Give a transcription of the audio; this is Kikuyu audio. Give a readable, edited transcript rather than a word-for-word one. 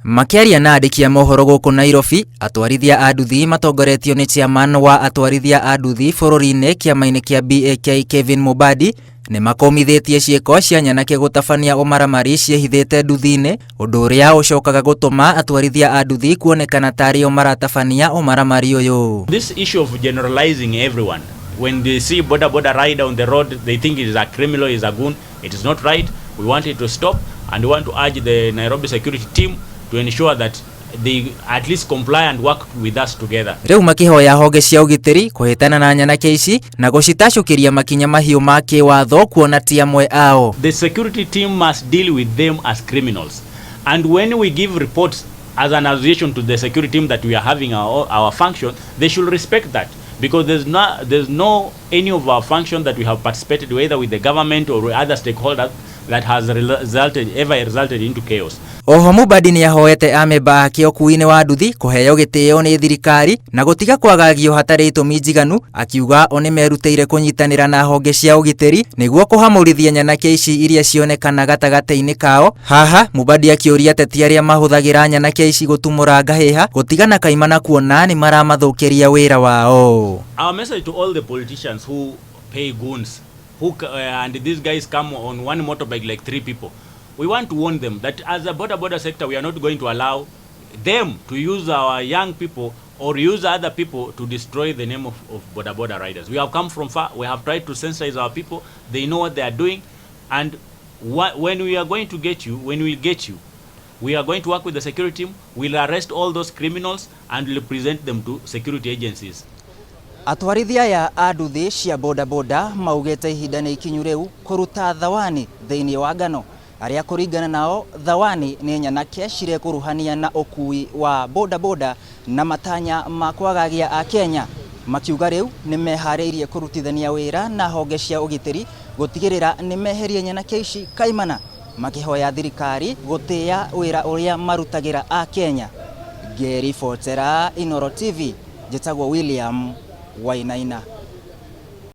Makĩaria na andĩki a mohoro gũkũ Nairobi, atwarithia a nduthi matongoretio nĩ chairman wa atwarithia a nduthi bũrũri-inĩ kĩama-inĩ kĩa BAK Kevin Mubadi nĩ makũmithĩtie ciĩko cia nyanake gũtabania ũmaramari ciĩhithĩte nduthi-inĩ, ũndũ ũrĩa ũcokaga gũtũma atwarithia a nduthi kuonekana tarĩ o maratabania ũmaramari ũyũ. This issue of generalizing everyone, when they see boda boda rider on the road, they think it is a criminal, is a goon. It is not right. We want it to stop, and we want to urge the Nairobi security team to ensure that they at least comply and work with us together. Rĩu makĩhoya honge cia ũgitĩri kũhĩtana na nyanake ici na gũcitacũkĩria makinya mahiũ ma kĩwatho kuona ti amwe ao. The security team must deal with them as criminals. And when we give reports as an association to the security team that we are having our function, they should respect that. Because there's no any of our function that we have participated, whether with the government or with other stakeholders, that has resulted ever resulted into chaos. Oho Mubadi nĩ ahoete amemba ake ũkuui-inĩ wa nduthi kũheo gĩtĩo nĩ thirikari na gũtiga kwagagio hatarĩ itũmi njiganu, akiuga o nĩ merutĩire kũnyitanĩra na honge cia ũgitĩri nĩguo kũhamũrithia nyanake ici iria cionekana gatagatĩ-inĩ kao. Haha Mubadi akĩũria ateti arĩa mahũthagĩra nyanake ici gũtumũra ngahĩha gũtigana kaimana kuona nĩ maramathũkĩria wĩra wao. Our message to all the politicians who pay goons, and these guys come on one motorbike like three people, we want to warn them that as a boda boda sector, we are not going to allow them to use our young people or use other people to destroy the name of boda boda riders. We have come from far. We have tried to sensitize our people. They know what they are doing, and when we are going to get you, when we get you, we are going to work with the security team. We'll arrest all those criminals and we'll present them to security agencies. Atwarithia aya a nduthi cia bodaboda maugĩte ihinda nĩ ikinyu rĩu kũruta thawani thĩinĩ wa ngano arĩa kũringana nao thawani nĩ nyanake cirekũruhania na ũkui wa bodaboda na matanya ma kwagagia a Kenya, makiuga rĩu nĩ meharĩirie kũrutithania wĩra na honge cia ũgitĩri gũtigĩrĩra nĩ meheria nyanake ici kaimana, makĩhoya thirikari gũtĩĩa wĩra ũrĩa marutagĩra a Kenya. Ngĩribotera Inooro TV, njĩtagwo William Wainaina.